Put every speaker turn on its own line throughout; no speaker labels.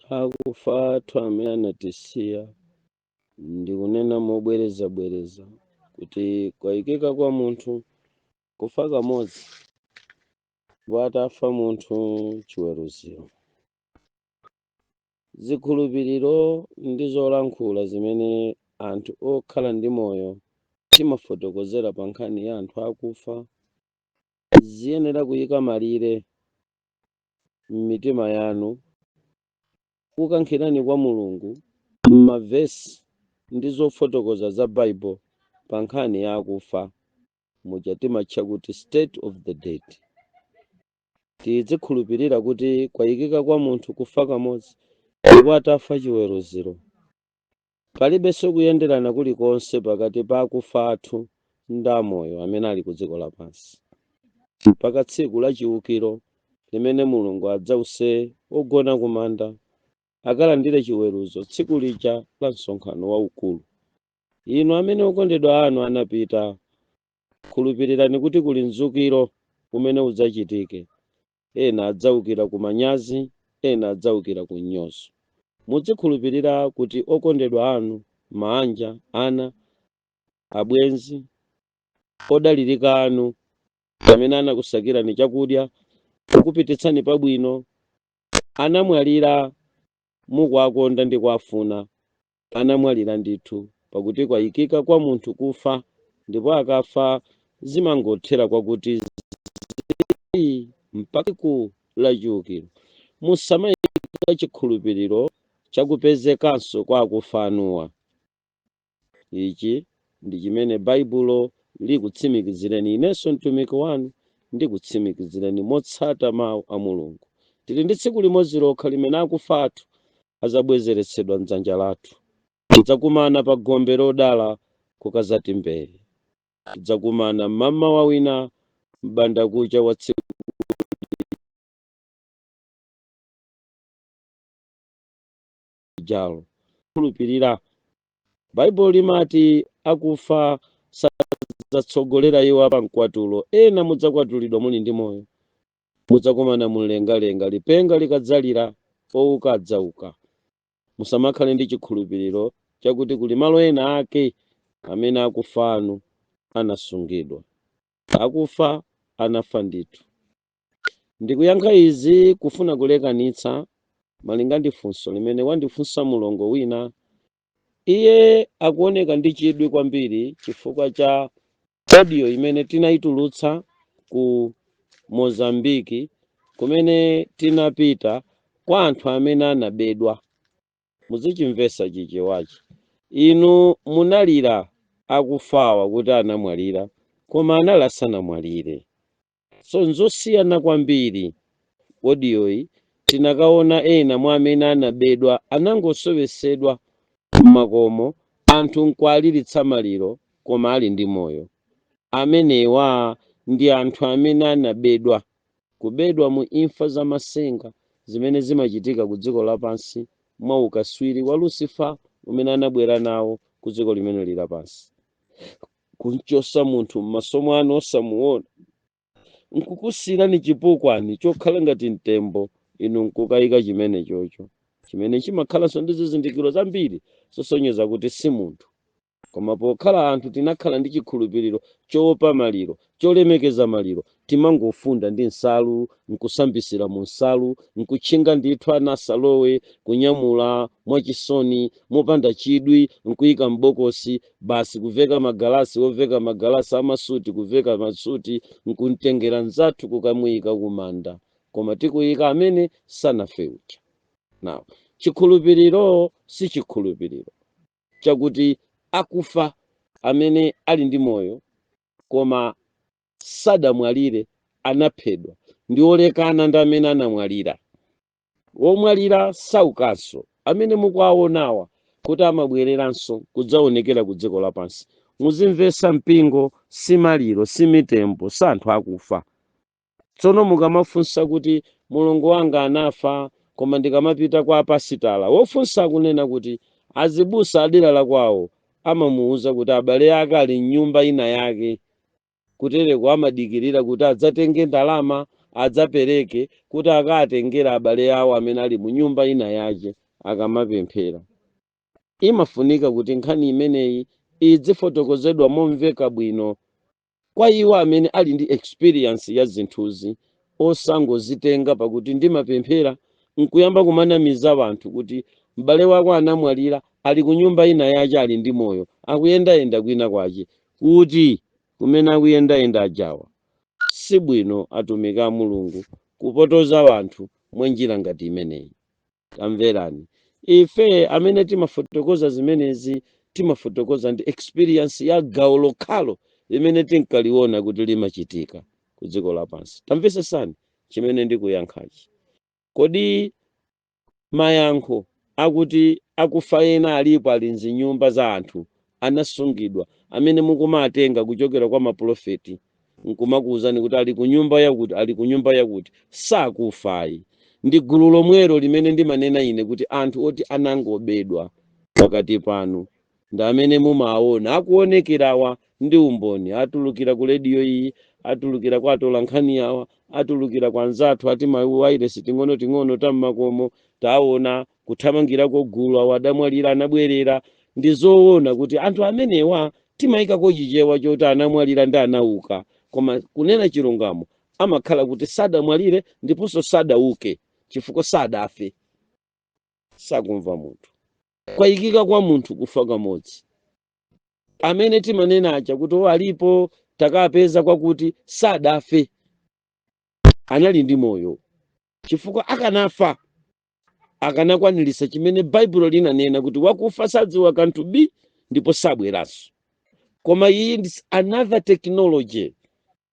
Akufa athu amene anatisiya, ndikunena mobwerezabwereza kuti kwayikika kwa munthu kufa kamodzi, ndipo atafa munthu, chiweruziro. Zikhulupiriro ndi zolankhula zimene anthu okhala ndi moyo timafotokozera pa nkhani ya anthu akufa ziyenera kuyika malire m'mitima yanu, kukankhirani kwa Mulungu m'mavesi ndi zofotokoza za Baibulo pa nkhani ya akufa, muja timatcha kuti state of the dead. Tizikhulupirira kuti kwayikika kwa munthu kufa kamodzi, ndipo atafa, chiweruziro. Palibenso kuyenderana kulikonse pakati pa akufa athu ndi amoyo amene ali ku dziko lapansi mpaka tsiku la chiukiro limene Mulungu adzause ogona kumanda akalandire chiweruzo, tsiku lija la msonkhano waukulu. Inu amene okondedwa anu anapita, khulupirirani kuti kuli mzukiro umene udzachitike. Ena adzaukira ku manyazi, ena adzaukira ku mnyozo. Muzikhulupirira kuti okondedwa anu, maanja, ana, abwenzi odalirika anu amene anakusakirani chakudya, kukupititsani pabwino, anamwalira mukuakonda ndi kuafuna, anamwalira ndithu, pakuti kwayikika kwa munthu kufa, ndipo akafa zimangothera kwakuti zii mpaka tsiku la chiukiro. Musamayika chikhulupiriro chakupezekanso kwa akufa anuwa. Ichi ndi chimene Baibulo likutsimikizireni. Inenso mtumiki wanu ndikutsimikizireni motsata mawu a Mulungu. Tili ndi tsiku limodzi lokha limene akufa athu azabwezeretsedwa mdzanja lathu. Tidzakumana pa gombe lodala kukazati mbee. Tidzakumana mmamawa wina, m'bandakucha wa tsiku lijalo. Khulupirira Baibulo limati akufa sadzatsogolera iwo apa mkwatulo. Ena mudzakwatulidwa muli ndi moyo, mudzakumana mumlengalenga. Lipenga likadzalira, owuka adzauka. Musamakhale ndi chikhulupiriro chakuti kuli malo ena ake amene akufa anu anasungidwa. Akufa anafa ndithu. Ndikuyankha izi kufuna kulekanitsa malinga ndi funso limene wandifunsa mulongo wina. Iye akuoneka ndi chidwi kwambiri chifukwa cha audio imene tinayitulutsa ku Mozambiki, kumene tinapita kwa anthu amene anabedwa. Muzichimvesa Chichewachi. Inu munalira akufawa kuti anamwalira, koma anali asanamwalire. So nzosiyana kwambiri. Audioyi tinakaona ena mwa amene anabedwa, anangosowesedwa m'makomo, anthu nkuwaliritsa maliro koma ali ndi moyo. Amenewa ndi anthu amene anabedwa, kubedwa mu imfa zamasenga zimene zimachitika ku dziko lapansi mwa ukaswiri wa Lucifer umene anabwera nawo ku dziko limene lili lapansi, kunchosa munthu m'maso mwanu osamuona, nkukusiyirani chipukwani chokhala ngati mtembo, inu nkukayika chimene chocho, chimene chimakhalanso ndi zizindikiro zambiri zosonyeza kuti si munthu. Koma pokhala anthu tinakhala ndi chikhulupiriro choopa maliro, cholemekeza maliro, timangofunda ndi nsalu, nkusambisira mu nsalu, nkutchinga ndithu ana asalowe, kunyamula mwachisoni, mopanda chidwi, nkuyika m'bokosi basi, kuveka magalasi, woveka magalasi amasuti kuveka masuti, nkumtengera mzathu kukamuyika kumanda, koma tikuyika amene sanafe uja. Now, chikhulupiriro si chikhulupiriro chakuti akufa amene ali ndi moyo koma sadamwalire anaphedwa ndi olekana ndi amene anamwalira. Womwalira saukanso. Amene mukuwaonawa kuti amabwereranso kudzaonekera ku dziko lapansi, muzimvesa mpingo, si maliro, si mitembo, si anthu akufa. Tsono mukamafunsa kuti mulungu wanga anafa, koma ndikamapita kwa pasitala, wofunsa akunena kuti azibusa adera la kwawo amamuwuza kuti abale ake ali mnyumba ina yake, kutereko amadikirira kuti adzatenge ndalama. Adzapereke kuti akatengera abale awo amene ali mu nyumba ina yace akamapemphera. Imafunika kuti nkhani imeneyi idzifotokozedwa momveka bwino kwa iwo amene ali ndi experience ya zinthuzi, osangozitenga pakuti ndimapemphera nkuyamba kumanamiza anthu kuti m'bale wako anamwalira, ali ku nyumba ina yace, ali ndi moyo, akuyendayenda kwina kwace. Kuti kumene akuyendayenda ajawa sibwino. Atumiki a Mulungu, kupotoza anthu mwa njira ngati imeneyi. Tamverani, ife amene timafotokoza zimenezi timafotokoza ndi experience ya gawo lokhalo limene tinkaliona kuti limachitika ku dziko lapansi. Tamvesesani chimene ndikuyankhachi. Kodi mayankho akuti akufa ena alipo, ali mzinyumba za anthu, anasungidwa, amene mukumatenga kuchokera kwa maprofeti nkumakuwuzani kuti ali ku nyumba yakuti, ali ku nyumba yakuti, sakufayi, ndi gulu lomwelo limene ndimanena ine kuti anthu oti anangobedwa pakati panu ndi amene mumaona akuonekerawa ndi umboni, atulukira ku rediyo iyi, atulukira kwa atola nkhani awa, atulukira kwa anzathu ati mawayilesi ting'ono-ting'ono tam'makomo, taona kuthamangirako gulu, awo adamwalira anabwerera. Ndi zoona kuti anthu amenewa timayikako Chichewa choti anamwalira ndi anauka, koma kunena chilungamo amakhala kuti sadamwalire ndiponso sadauke, chifukwa sadafe. Sakumva munthu. Kwayikika kwa munthu kufa kamodzi. Amene timanena aja kuti o alipo, takapeza kwakuti, sadafe, anali ndi moyo, chifukwa akanafa akanakwanirisa chimene Baibulo linanena kuti wakufa sadziwa kanthu bi ndipo sabweranso. Koma iyi ndi another technology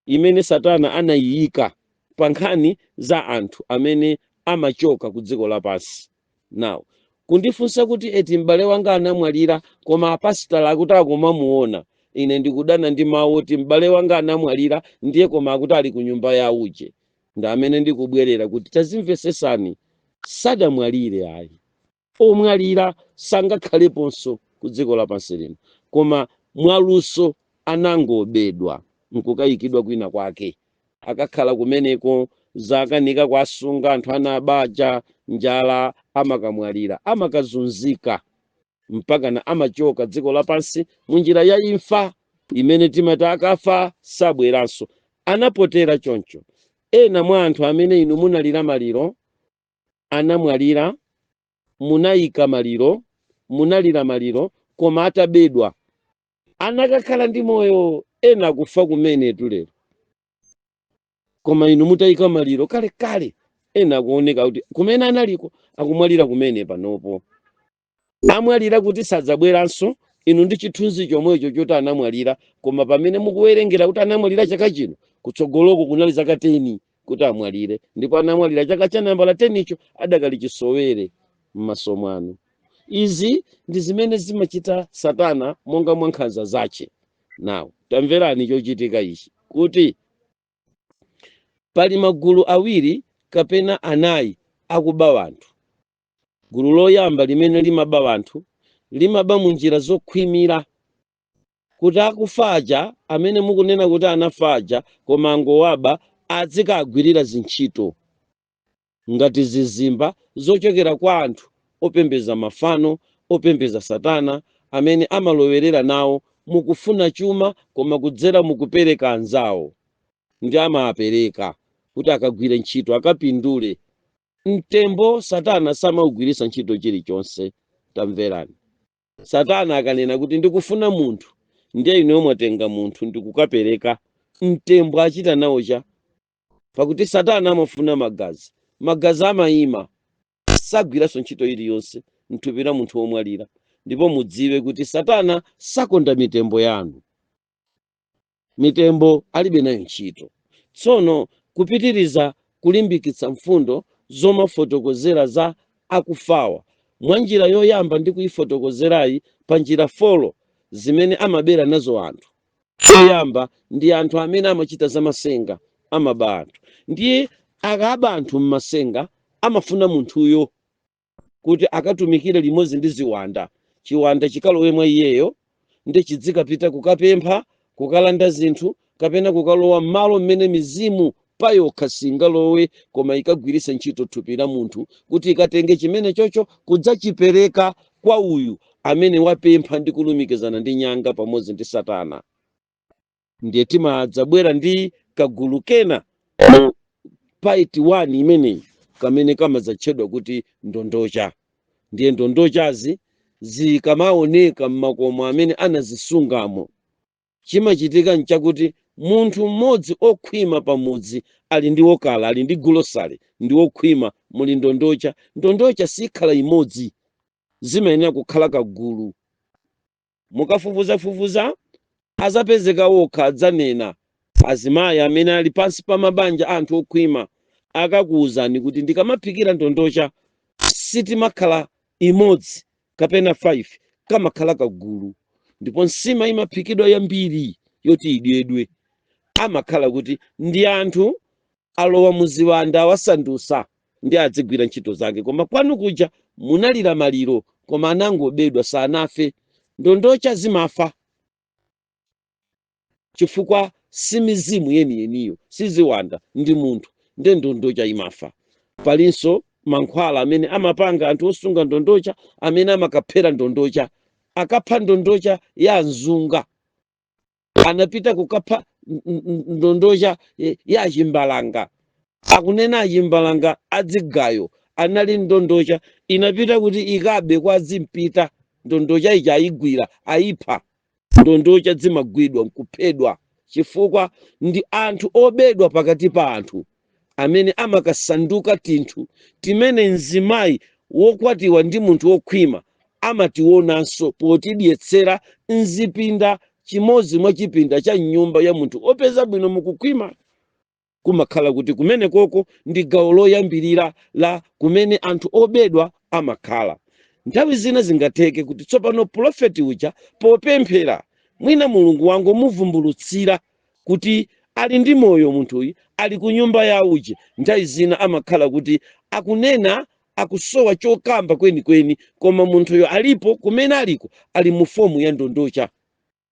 imene Satana anayiyika pa nkhani za anthu amene amachoka ku dziko lapansi. Now, kundifunsa kuti eti m'bale wanga anamwalira, koma apasitala akuti akumamuona, ine ndikudana ndi mawu oti m'bale wanga anamwalira ndiye koma akuti ali ku nyumba ya uje. Ndi amene ndikubwerera kuti tazimvesesani, sadamwalire ayi. Omwalira sangakhaleponso ku dziko lapansi lino, koma mwaluso anangobedwa nkukayikidwa kwina kwake. Akakhala kumeneko, zakanika kwasunga anthu anabaja, njala, amakamwalira, amakazunzika mpakana amachoka dziko lapansi munjira ya imfa imene timati akafa sabweranso. Anapotera choncho. Ena mwa anthu amene inu munalira maliro, anamwalira, munayika maliro, munalira maliro, koma atabedwa anakakhala ndi moyo. Ena kufa kumene tulero, koma inu mutayika maliro kalekale, ena akuoneka kuti kumene analiko akumwalira kumene panopo, amwalira kuti sadzabweranso. Inu ndi chithunzi chomwecho choti anamwalira, koma pamene mukuwerengera kuti anamwalira chaka chino, kutsogoloko kunali zaka 10 kuti amwalire, ndipo anamwalira chaka cha nambala 10 icho adakali chisowere m'maso mwanu. Izi ndi zimene zimachita Satana monga mwa nkhanza zace. Now, tamverani chochitika ichi, kuti pali magulu awiri kapena anayi akuba wanthu. Gulu loyamba limene limaba wanthu limaba munjira zokhwimira, kuti akufa aja amene mukunena kuti anafa aja koma angowaba, azikagwirira zintchito ngati zizimba zochokera kwa anthu opembeza mafano, opembeza Satana, amene amalowerera nawo mukufuna chuma koma kudzera mukupereka anzawo, ndi amapereka kuti akagwire ntchito, akapindule. Mtembo Satana samaugwiritsa ntchito chilichonse. Tamverani, Satana akanena kuti ndikufuna munthu, ndiye inuyo mwatenga munthu ndikukapereka, mtembo achita nawo cha? Pakuti Satana amafuna magazi. Magazi amayima, sagwiranso ntchito iliyonse mthupi la munthu womwalira. Ndipo mudziwe kuti Satana sakonda mitembo yanu, mitembo alibe nayo ntchito. Tsono kupitiriza kulimbikitsa mfundo zomafotokozera za akufawa mwa njira yoyamba ndi kuyifotokozerayi pa njira 4 zimene amabera nazo anthu. Choyamba ndi anthu amene amachita zamasenga, amaba anthu. Ndiye akaba anthu mmasenga, amafuna munthuyo kuti akatumikire limodzi ndi ziwanda. Chiwanda chikalowe mwa iyeyo ndi chidzikapita kukapempha, kukalanda zinthu, kapena kukalowa m'malo mmene mizimu Payokha singalowe, koma ikagwiritse ntchito thupi la munthu kuti ikatenge chimene chocho kudzachipereka kwa uyu amene wapempha ndi kulumikizana ndi nyanga pamodzi ndi satana. Ndiye timadzabwera ndi kagulu kena mu part 1 imeneyi kamene kamadzatchedwa kuti ndondocha. Ndiye ndondochazi zikamaoneka m'makomo amene anazisungamo, chimachitika nchakuti munthu mmodzi okhwima pamudzi ali ndi wokala, ali ndi gulosale, ndi wokhwima, muli ndondocha. Ndondocha sikhala imodzi, zimayenera kukhala kagulu. Mukafufuzafufuza azapezeka wokha adzanena. Azimayi amene ali pansi pa mabanja anthu okhwima akakuwuzani kuti ndikamaphikira ndondocha sitimakhala imodzi kapena 5, kamakhala kagulu, ndipo nsima imaphikidwa yambiri yoti idyedwe. Amakhala kuti ndi anthu alowa muziwanda, awasandusa ndi adzigwira ntchito zake. Koma kwanu kuja munalira maliro, koma anangobedwa, sanafe. Ndondocha zimafa chifukwa si mizimu yeniyeniyo, siziwanda, ndi munthu, nde ndondocha imafa. Palinso mankhwala amene amapanga anthu osunga ndondocha amene amakaphera ndondocha. Akapha ndondocha ya mzunga, anapita kukapha ndondocha ya chimbalanga. Akunena achimbalanga adzigayo anali ndondocha inapita kuti ikabe kwa adzimpita, ndondocha ija ayigwira, ayipha. Ndondocha zimagwidwa nkuphedwa chifukwa ndi anthu obedwa pakati pa anthu amene amakasanduka tinthu timene mzimayi wokwatiwa ndi munthu wokhwima amationanso potidyetsera mzipinda chimodzi mwa chipinda cha nyumba ya munthu opeza bwino mukukhwima. Kumakhala kuti kumene koko ndi gawo loyambirira la kumene anthu obedwa amakhala. Nthawi zina zingatheke kuti tsopano pulofeti uja popemphera mwina Mulungu wangomuvumbulutsira kuti ali ndi moyo munthuyu, ali ku nyumba ya uje. Nthawi zina amakhala kuti akunena, akusowa chokamba kwenikweni, koma munthuyo alipo kumene aliko, ali mu form ya ndondocha.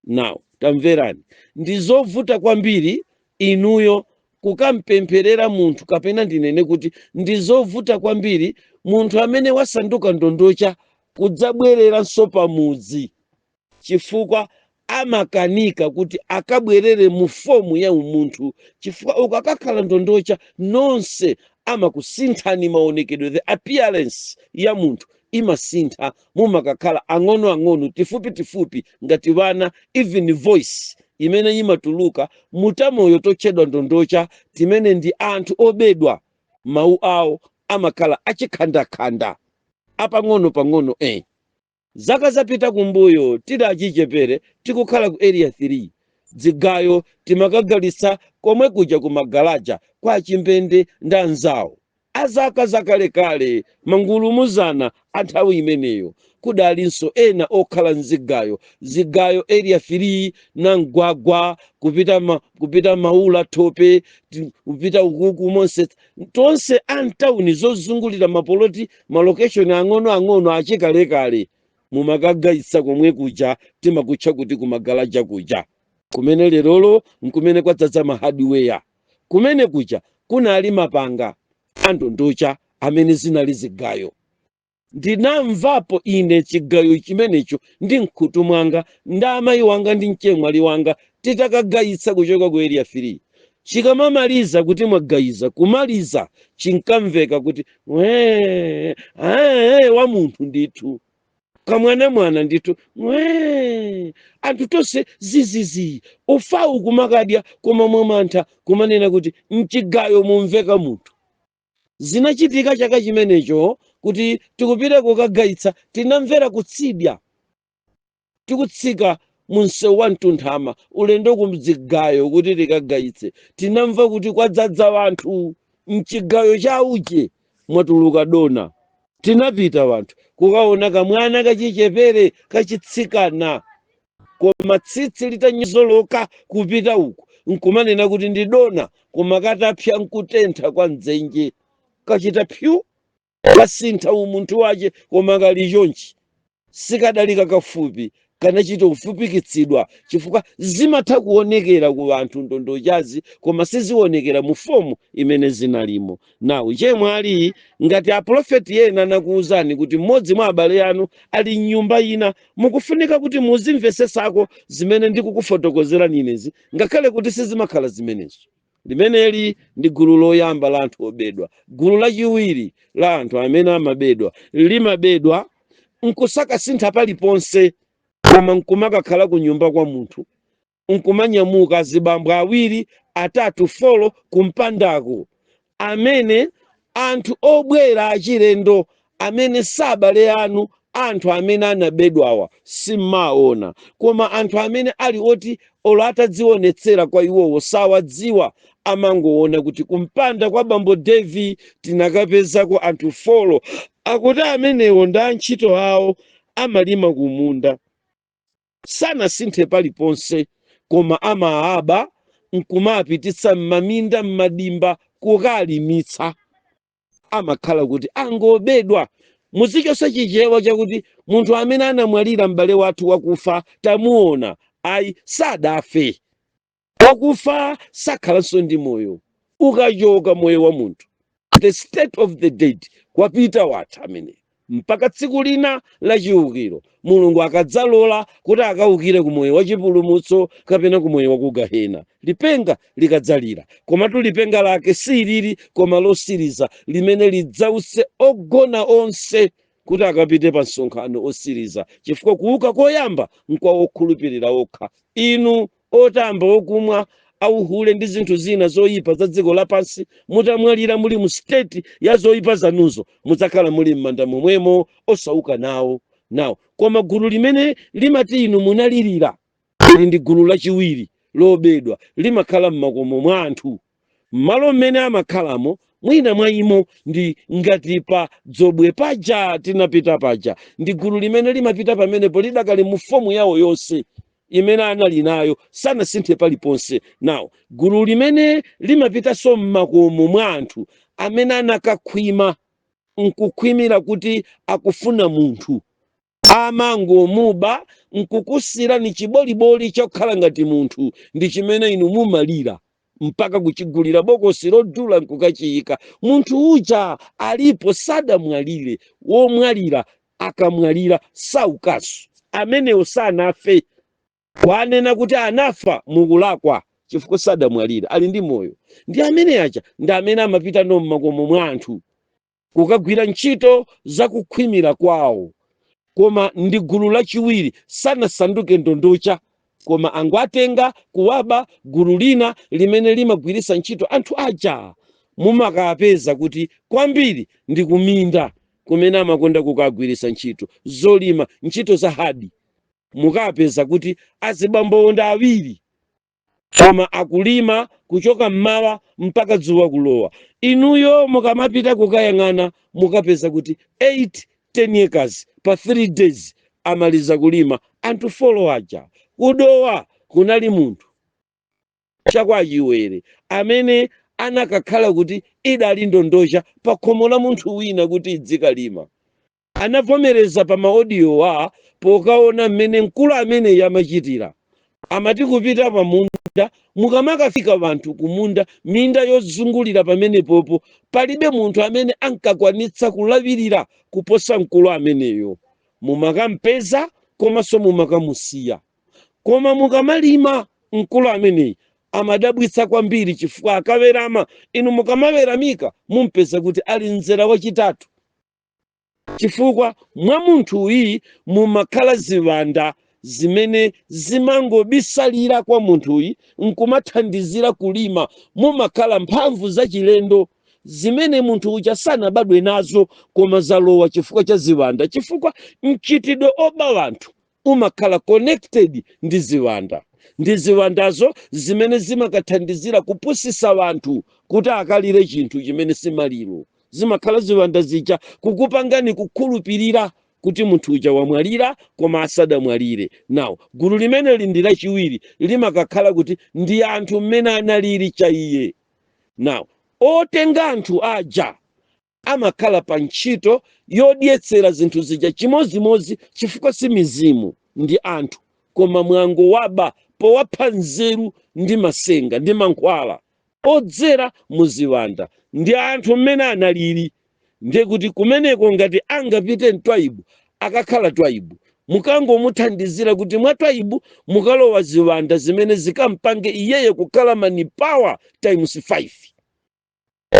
Now tamverani, ndi zovuta kwambiri inuyo kukampempherera munthu, kapena ndinene kuti ndi zovuta kwambiri munthu amene wasanduka ndondocha kudzabwereranso pamudzi, chifukwa amakanika kuti akabwerere mu form ya umunthu, chifukwa ukakakhala ndondocha nonse amakusinthani maonekedwe. The appearance ya munthu imasintha, mumakakhala ang'onoang'ono, tifupi tifupi ngati vana. Even voice imene imatuluka mutamoyo totchedwa ndondocha timene ndi anthu obedwa, mawu awo amakhala achikhandakhanda, apang'ono pang'ono. Zaka zapita kumbuyo, tili achichepere, tikukhala ku Area 3, dzigayo timakagalitsa komwe kuja kumagalaja kwa achimbende ndi anzawo azaka zakalekale, mangulumuzana a nthawi imeneyo. Kudalinso ena okhala mzigayo, zigayo Area 3 na mgwagwa kupita Maula, Thope, kupita ukuku monse tonse antawuni zozungulira mapoloti, ma location ang'ono-ang'ono achikalekale, mumakagayitsa komwe kuja timakutcha kuti kumagalaja kuja, kumene lerolo nkumene kwadzadza ma hardware. Kumene kuja kunali mapanga andondocha amene zinali zigayo. Ndinamvapo ine chigayo chimenecho ndi mkhutu mwanga ndi amayi wanga ndi mchemwali wanga titakagayitsa kuchoka ku Area 3. Chikamamaliza kuti mwagayiza kumaliza, chinkamveka kuti wee ee wa munthu ndithu, kamwanamwana ndithu, wee. Anthu tonse zizizi, ufawu kumakadya koma mwamantha, kumanena kuti mchigayo mumveka munthu. Zinachitika chaka chimenecho kuti tikupita kukagayitsa, tinamvera kutsidya, tikutsika mu msewu wa Mtunthama ulendo kumdzigayo kuti tikagayitse, tinamva kuti kwadzadza wanthu mchigayo cha uje, mwatuluka dona. Tinapita wanthu kukaona kamwana kachichepere kachitsikana, koma tsitsi litanyozoloka kupita uku, nkumanena kuti ndi dona, koma katapsa nkutentha kwa mdzenje, kachita pyu, kasintha umunthu wace, koma kali chonchi, sikadali kakafupi. Kanachita kufupikitsidwa chifukwa zimatha kuonekera ku anthu ndondochazi, koma sizionekera mu form imene zinalimo. Nawu chemwali, ngati aprofeti ena anakuwuzani kuti mmodzi mwa abale anu ali mnyumba ina, mukufunika kuti muzimvesesako zimene ndikukufotokozerani inezi, ngakhale kuti sizimakhala zimenezo. Limeneli ndi gulu loyamba la anthu obedwa. Gulu lachiwiri la anthu amene amabedwa, limabedwa nkusakasintha paliponse, koma nkumakakhala ku nyumba kwa munthu, nkumanyamuka azibambo awiri, atatu, four kumpandako, amene anthu obwera achilendo amene sabale anu, anthu amene anabedwawa simmaona, koma anthu amene ali oti olo atadzionetsera kwa iwowo sawadziwa, amangoona kuti kumpanda kwa bambo Devi tinakapezako anthu four, akuti amenewo ndi antchito awo, amalima kumunda, sanasinthe paliponse, koma amaaba nkumapititsa m'maminda, m'madimba kukalimitsa. Amakhala kuti angobedwa. Muzichonse Chichewa chakuti munthu amene anamwalira, m'bale wathu wakufa tamuona, ayi, sadafe. Wakufa sakhalanso ndi moyo. Ukachoka moyo wa munthu, the state of the dead, kwapita, watha amene, mpaka tsiku lina la chiukiro, Mulungu akadzalola kuti akaukire ku moyo wa chipulumutso kapena ku moyo wa ku gahena, lipenga likadzalira. Komatu lipenga lake silili koma losiriza, limene lidzause ogona onse kuti akapite pa msonkhano osiriza, chifukwa kuuka koyamba nkwa okhulupirira okha. Inu otamba, okumwa, auhule ndi zinthu zina zoyipa za dziko lapansi, mutamwalira muli mu state ya zoyipa zanuzo, mudzakhala muli m'manda momwemo, osauka nawo nawo. Koma gulu limene limati inu munalirira ili ndi gulu lachiwiri lobedwa. Limakhala m'makomo mwa anthu, m'malo mmene amakhalamo. Mwina mwa imo ndi ngati pa Dzobwe paja tinapita paja, ndi gulu limene limapita pamenepo lidakali mu form yawo yonse imene anali nayo, sanasinthe paliponse. Nawo gulu limene limapitanso m'makomo mwa anthu amene anakakhwima, nkukhwimira kuti akufuna munthu, amangomuba nkukusirani chiboliboli chokhala ngati munthu, ndi chimene inu mumalira mpaka kuchigulira bokosi lodula nkukachiyika. Munthu uja alipo, sadamwalire. Womwalira akamwalira saukanso. Amenewo sanafe. Kwanena kuti anafa mukulakwa, chifukwa sadamwalire, ali ndi moyo. Ndi amene aja ndi amene amapita no m'makomo mwa anthu kukagwira ntchito zakukhwimira kwawo, koma ndi gulu lachiwiri. Sanasanduke ndondocha, koma angwatenga kuwaba. Gulu lina limene limagwiritsa ntchito anthu aja, mumakapeza kuti kwambiri ndi kuminda kumene amakonda kukagwiritsa ntchito zolima, ntchito za hard. Mukapeza kuti azibambowo ndi awiri, koma akulima kuchoka mmawa mpaka dzuwa kulowa. Inuyo mukamapita kukayang'ana, mukapeza kuti 8 10 acres pa 3 days amaliza kulima anthu four aja. Kudowa kunali munthu chakwachiwere amene anakakhala kuti idali ndondocha pa khomo la munthu wina kuti idzikalima. Anavomereza pa ma audio wa pokaona mmene mkulu ameneyi amachitira. Amati kupita pa munda, mukamakafika anthu kumunda, minda yozungulira pamenepopo, palibe munthu amene ankakwanitsa kulawirira kuposa mkulu ameneyo. Mumakampeza komanso mumakamusiya. Koma mukamalima, mkulu ameneyi amadabwitsa kwambiri, chifukwa akawerama, inu mukamaweramika mumpeza kuti ali mzera wachitatu, chifukwa mwa munthu uyi mumakhala ziwanda zimene zimangobisalira kwa munthuyi nkumathandizira kulima. Mumakhala mphamvu zachilendo zimene munthu uja sanabadwe nazo, koma zalowa chifukwa cha ziwanda, chifukwa mchitidwe oba wanthu umakhala connected ndi ziwanda. Ndi ziwandazo zimene zimakathandizira kupusisa wanthu kuti akalire chinthu chimene simaliro. Zimakhala ziwanda zija kukupangani kukhulupirira kuti munthu uja wamwalira koma asadamwalire. Nawo gulu limeneli ndi lachiwiri, limakakhala kuti ndi anthu mmene analili cha iye. Nawo otenga anthu aja amakhala pa ntchito yodyetsera zinthu zija chimozimozi, chifukwa si mizimu. Ndi anthu, koma mwangowaba powapha nzeru ndi masenga ndi mankhwala odzera muziwanda. Ndi anthu mmene analili. Ndiye kuti kumeneko ngati angapite mtwaibu, akakhala twaibu. Mukangomuthandizira kuti mwa twaibu mukalowa ziwanda zimene zikampange iyeye kukhala manpower times 5.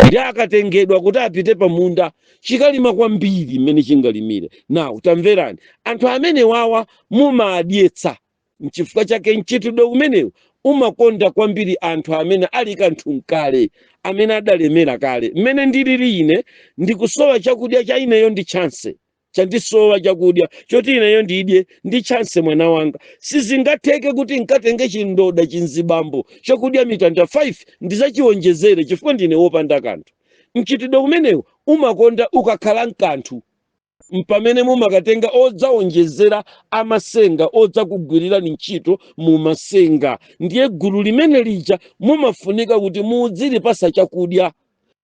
Ndi akatengedwa kuti apite pamunda, chikalima kwambiri mmene chingalimire. Nawu tamverani, anthu amene wawa mumadyetsa. Nchifukwa chake mchitidwe umenewu umakonda kwambiri anthu amene ali kanthu kale, amene adalemera kale. Mmene ndilili ine, ndikusowa chakudya cha ineyo ndi chance, chandisowa chakudya choti ineyo ndidye ndi chance mwana wanga. Sizingatheke kuti nkatenge chindoda chinzibambo chakudya mitanda 5 ndizachiwonjezere, chifukwa ndine wopanda kanthu. Mchitidwe umenewu umakonda ukakhala mkanthu, mpamene mumakatenga odzawonjezera amasenga odzakugwirirani ntchito mumasenga. Ndiye gulu limene lija mumafunika kuti mudzilipasa chakudya,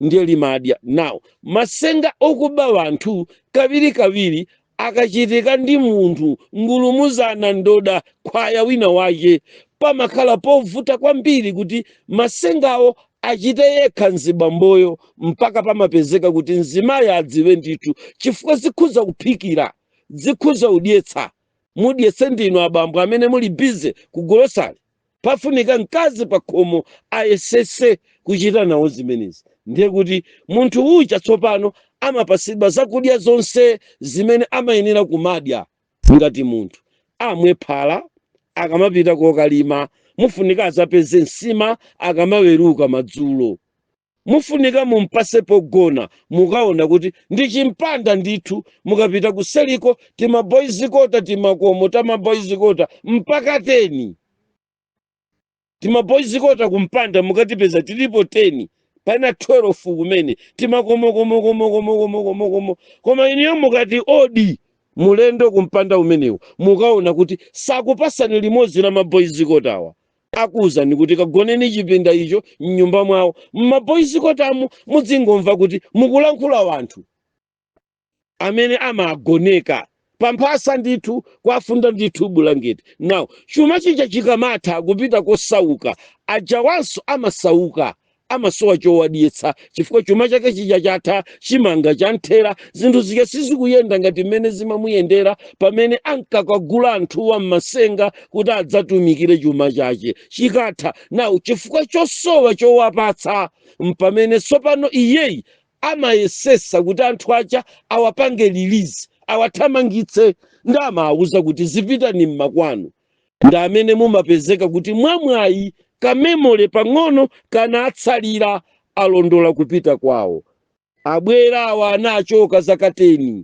ndiye limadya nawo. Masenga okuba wanthu kawirikawiri akachitika ndi munthu ngulumuzana ndoda khwaya wina wake, pamakhala povuta kwambiri kuti masengawo achite yekha mzibamboyo, mpaka pamapezeka kuti mzimayi adziwe ndithu, chifukwa zikhuza kuphikira, zikhuza kudyetsa. Mudyetse ndinu abambo amene muli busy ku golosale. Pafunika mkazi pa khomo ayesese kuchita nawo zimenezi. Ndiye kuti munthu uja tsopano amapasidwa zakudya zonse zimene amayenera kumadya ngati munthu. Amwe phala akamapita kokalima, mufunika azapeze nsima akamaweruka madzulo, mufunika mumpase pogona. Mukaona kuti ndi chimpanda ndithu, mukapita kuseliko tima boys quarter, timakomo tama boys quarter mpaka 10. Tima boys quarter kumpanda mukatipeza tilipo 10, pana 12 kumene timakomokomokomokomokomokomo. Koma iniyo mukati odi mulendo kumpanda umenewu, mukaona kuti sakupasani limodzi la ma boys quarter awa. Akuwuzani kuti kagoneni chipinda icho mnyumba mwawo. Mma boys quarter mu muzingomva kuti mukulankhula wanthu amene amagoneka pamphasa ndithu, kwafunda ndithu bulangeti. Now chuma chija chikamatha kupita kosauka, ajawanso amasauka, amasowa chowadyetsa, chifukwa chuma chake chija chatha, chimanga chanthera, zinthu zija sizikuyenda ngati mmene zimamuyendera pamene ankakagula anthuwa mmasenga kuti adzatumikire chuma chake. Chikatha now, chifukwa chosowa chowapatsa, mpamene tsopano iyeyi amayesesa kuti anthu aja awapange release, awathamangitse, ndi amawuza kuti zipitani mmakwanu. Ndi amene mumapezeka kuti mwamwayi ka memory pang'ono kana atsalira, alondola kupita kwawo. Abwera awa anachoka zaka 10,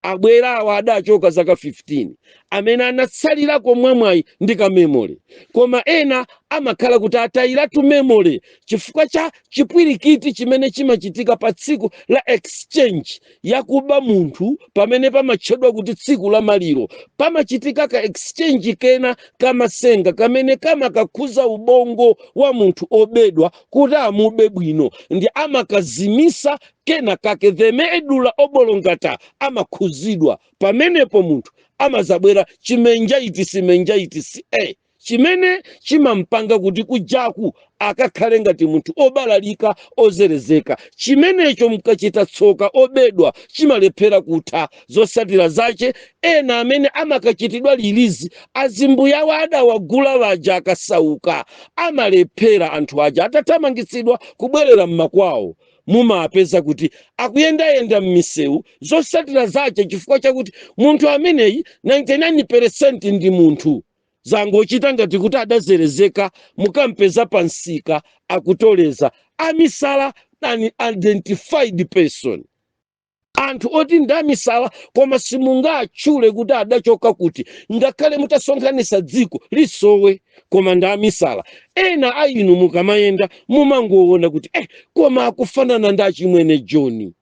abwera awa adachoka zaka 15, amene anatsalirako mwamwayi ndi ka memory. Koma ena amakhala kuti atayiratu memory chifukwa cha chipwirikiti chimene chimachitika pa tsiku la exchange yakuba munthu, pamene pamatchedwa kuti tsiku la maliro. Pamachitika ka exchange kena kamasenga kamene kamakakhuza ubongo wa munthu obedwa kuti amube bwino, ndi amakazimisa kena kake. The medulla oblongata amakhuzidwa pamenepo. Munthu amazabwera chi meningitis, meningitis A, chimene chimampanga kuti kujaku akakhale ngati munthu obalalika, ozerezeka. Chimenecho mkachita tsoka obedwa, chimalephera kutha. Zosatira zache, ena amene amakachitidwa release, azimbuyawo adawagula waja akasauka, amalephera. Anthu aja atathamangitsidwa kubwerera mmakwawo, mumapeza kuti akuyendayenda m'misewu. Zosatira zache, chifukwa chakuti munthu ameneyi 99% ndi munthu, zangochita ngati kuti adazerezeka. Mukampeza pa msika akutoleza, amisala, an identified person, anthu oti ndi amisala, koma simungatchule kuti adachoka kuti, ngakhale mutasonkhanitsa dziko lisowe, koma ndi amisala. Ena a inu mukamayenda mumangoona kuti koma akufanana ndi achimwene John,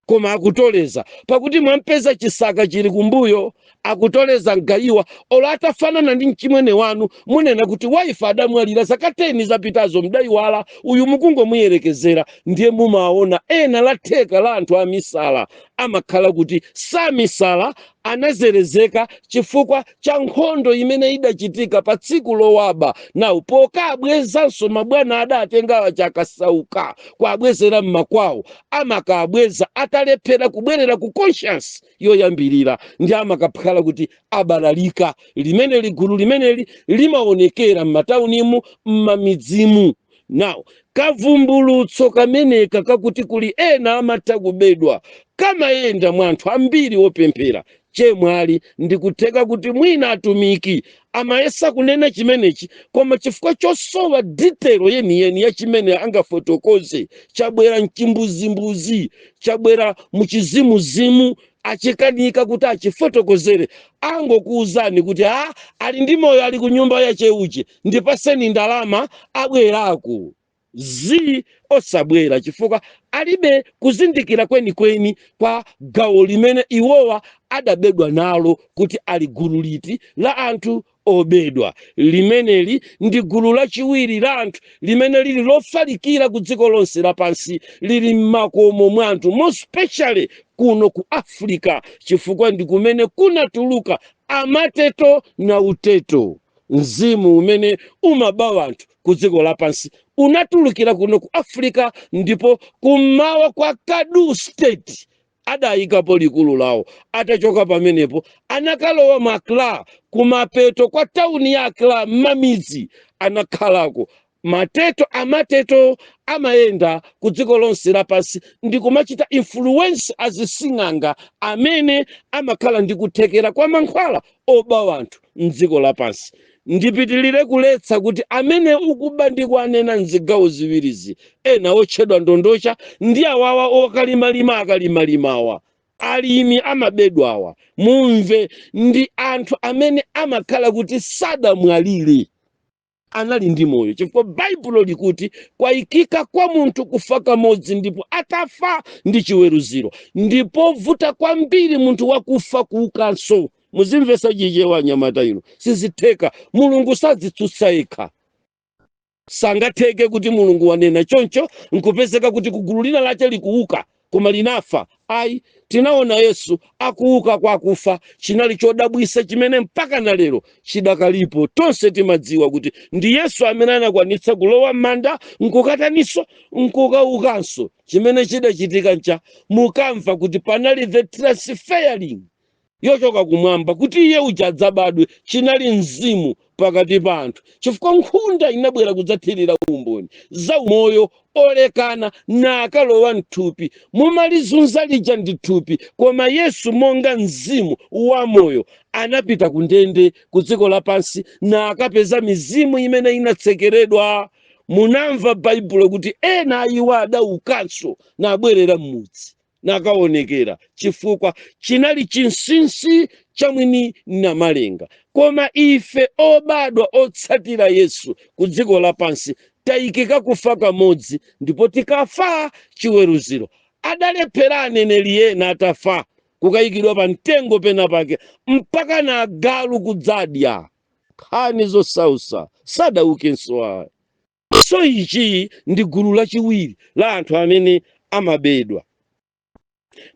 koma akutoleza, pakuti mwampeza chisaka chili kumbuyo akutoleza mgayiwa. Olo atafanana ndi mchimwene wanu, munena kuti wife adamwalira zaka 10 zapitazo, mdayiwala, uyu mukungomuyerekezera. Ndiye mumaona ena la theka la anthu amisala amakhala kuti samisala. Anazerezeka chifukwa cha nkhondo imene idachitika pa tsiku lowaba nawo, pokabwezanso mabwana adatengawa chakasauka kuabwezera mmakwawo. Amakabweza atalephera kubwerera ku conscience yoyambirira, ndi amakakhala kuti abalalika. Limeneli gulu limeneli limaonekera m'mataunimu, m'mamidzimu. Now, kavumbulutso kameneka kakuti kuli ena amatha kubedwa kamayenda mwa anthu ambiri opemphera. Chemwali, ndikutheka kuti mwina atumiki amayesa kunena chimenechi, koma chifukwa chosowa detail yeniyeni ya chimene angafotokoze, chabwera mchimbuzimbuzi, chabwera muchizimuzimu, achikanika kuti achifotokozere. Angokuwuzani kuti a ali ndi moyo, ali ku nyumba yacheuche, ndipaseni ndalama, abwerako zi osabwera, chifukwa alibe kuzindikira kwenikweni kwa gawo limene iwowa adabedwa nalo, kuti ali gulu liti la anthu obedwa. Limeneli ndi gulu lachiwiri la anthu limene lili lofalikira ku dziko lonse lapansi, lili m'makomo mwa anthu, more especially kuno ku Africa, chifukwa ndi kumene kunatuluka amateto na uteto. Mzimu umene umaba anthu ku dziko lapansi unatulukira kuno ku Africa, ndipo kummawa kwa Kadu State adayikapo likulu lawo. Atachoka pamenepo anakalowa mu Accra, kumapeto kwa tauni ya Accra, m'mamidzi anakhalako mateto. Amateto amayenda ku dziko lonse lapansi ndi kumachita influence azising'anga amene amakhala ndi kuthekera kwa mankhwala oba anthu mdziko lapansi. Ndipitilire kuletsa kuti amene ukuba ndi kuanena mzigawo ziwirizi, ena otchedwa ndondocha ndi awawa okalimalima, akalimalimawa, alimi amabedwawa, mumve, ndi anthu amene amakhala kuti sadamwalire, anali ndi moyo, chifukwa Baibulo likuti kwayikika kwa munthu kufa kamodzi, ndipo atafa ndi chiweruziro. Ndipo vuta kwambiri munthu wakufa kuukanso. Muzimvesa Chichewa, anyamata ino, sizitheka. Mulungu sadzitsutsa yekha. Sangatheke kuti Mulungu wanena choncho, nkupezeka kuti kugulu lina lache likuuka koma linafa. Ayi, tinaona Yesu akuuka kwa akufa, chinali chodabwisa chimene mpaka na lero chidakalipo. Tonse timadziwa kuti ndi Yesu amene anakwanitsa kulowa m'manda, nkukataninso, nkukaukanso. Chimene chidachitika ncha mukamva kuti panali the transferring yochoka kumwamba kuti iye uja adzabadwe, chinali mzimu pakati pa anthu, chifukwa nkhunda inabwera kudzathirira umboni za umoyo olekana nakalowa mthupi. Mumalizunza lija ndi thupi, koma Yesu monga mzimu wa moyo anapita ku ndende ku dziko lapansi nakapeza mizimu imene inatsekeredwa. Munamva Baibulo kuti ena ayiwo adaukanso nabwerera m'mudzi nakaonekera, chifukwa chinali chinsinsi cha mwini namalenga. Koma ife obadwa otsatira Yesu ku dziko lapansi tayikika kufa kamodzi, ndipo tikafa chiweruziro. Adalephera aneneri ena atafa kukayikidwa pa mtengo pena pake mpaka na agalu kudzadya, nkhani zosausa, sadaukenso ayi. So ichi ndi gulu lachiwiri la anthu amene amabedwa.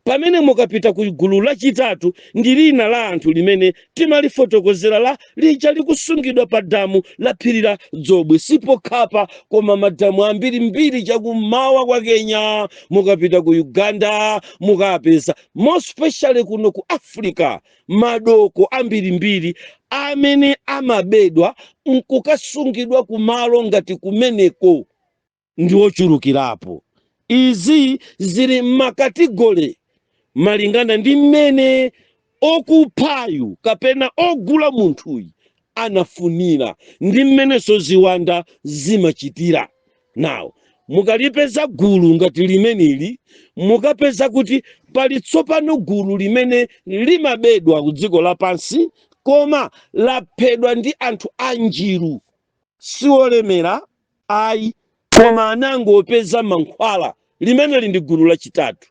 Pamene mukapita ku gulu lachitatu, ndi lina la anthu limene timalifotokozera la lija likusungidwa pa damu la phiri la Dzobwe. Sipokhapa, koma madamu ambirimbiri chakummawa kwa Kenya, mukapita ku Uganda mukapeza, more especially kuno ku Africa, madoko ambirimbiri amene amabedwa nkukasungidwa kumalo ngati kumeneko ndi ochulukirapo. Izi zili m'ma category malingana ndi mmene okuphayu kapena ogula munthuyu anafunira, ndi mmenenso ziwanda zimachitira. Nawo mukalipeza gulu ngati limeneli, mukapeza kuti pali tsopano gulu limene limabedwa ku dziko lapansi, koma laphedwa ndi anthu anjiru, siolemera ayi, koma anangopeza mankhwala. Limeneli ndi gulu lachitatu.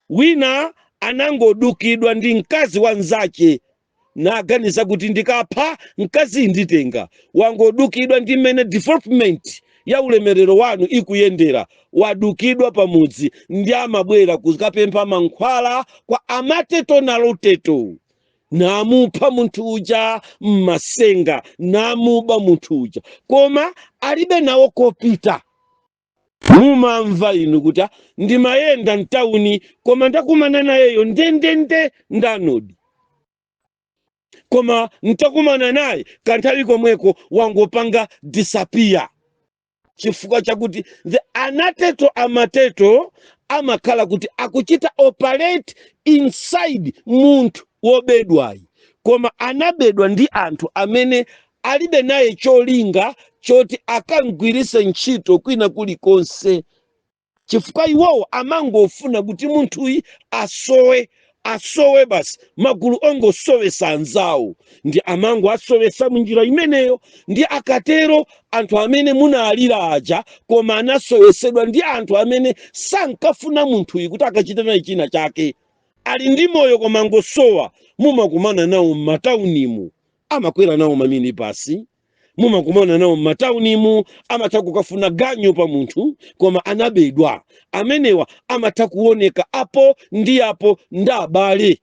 Wina anangodukidwa ndi mkazi wanzache, naganiza kuti ndikapha mkazi nditenga. Wangodukidwa ndi mmene development ya ulemerero wanu ikuyendera. Wadukidwa pamudzi, ndi amabwera kukapempha mankhwala kwa amateto naluteto. Namupha munthu uja mmasenga, namuba munthu uja, koma alibe nawo kopita. Mumamva inu kuti, "Ah, ndimayenda mtawuni koma ndakumana nayeyo ndendende ndanodi, koma ntakumana naye kanthawi komweko wangopanga disappear," chifukwa chakuti the anateto amateto amakhala kuti akuchita operate inside munthu wobedwayi, koma anabedwa ndi anthu amene alibe naye cholinga choti akangwirise ntchito kwina kulikonse, chifukwa iwowo amangofuna kuti munthuyi asowe, asowe basi. Magulu ongosowesa anzawo ndi amango asowesa munjira imeneyo. Ndi akatero anthu amene munalira aja, koma anasowesedwa ndi anthu amene sankafuna munthuyi kuti akachite naye china chake, ali ndi moyo koma ngosowa. Mumakumana nawo m'mataunimu, amakwera nawo maminibasi. Mumakumana nawo m'mataunimu, amatha kukafuna ganyu pa munthu, koma anabedwa. Amenewa amatha kuoneka apo ndi apo ndi abale.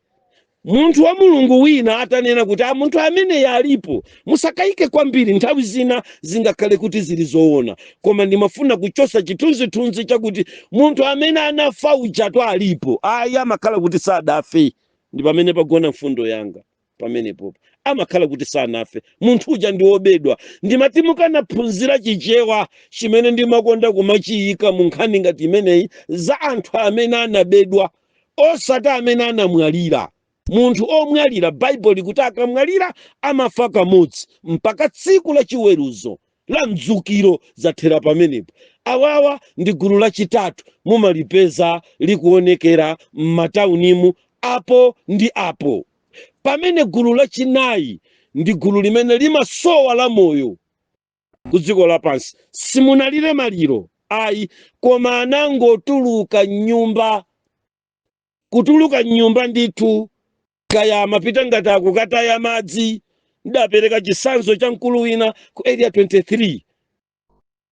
Munthu wa Mulungu wina atanena kuti a munthu ameneyi alipo, musakayike kwambiri. Nthawi zina zingakhale kuti zili zoona, koma ndimafuna kuchosa chithunzithunzi chakuti munthu amene anafa ujatu alipo. Ayi, amakhala kuti sadafe. Ndi pamene pagona mfundo yanga pamenepopo. Amakhala kuti sanafe, munthu uja ndi wobedwa. Ndimati mukanaphunzira Chichewa chimene ndimakonda kumachiyika mu nkhani ngati imeneyi za anthu amene anabedwa, osati amene anamwalira. Munthu omwalira, Baibulo likuti akamwalira amafa kamodzi mpaka tsiku la chiweruzo la mdzukiro, zathera pamenepo. Awawa ndi gulu lachitatu, mumalipeza likuonekera m'mataunimu apo ndi apo. Pamene gulu lachinayi ndi gulu limene limasowa la moyo ku dziko lapansi. Simunalire maliro ayi, koma anangotuluka mnyumba, kutuluka mnyumba ndithu, kaya amapita ngati akukataya madzi. Ndapereka chitsanzo cha mkulu wina ku Area 23.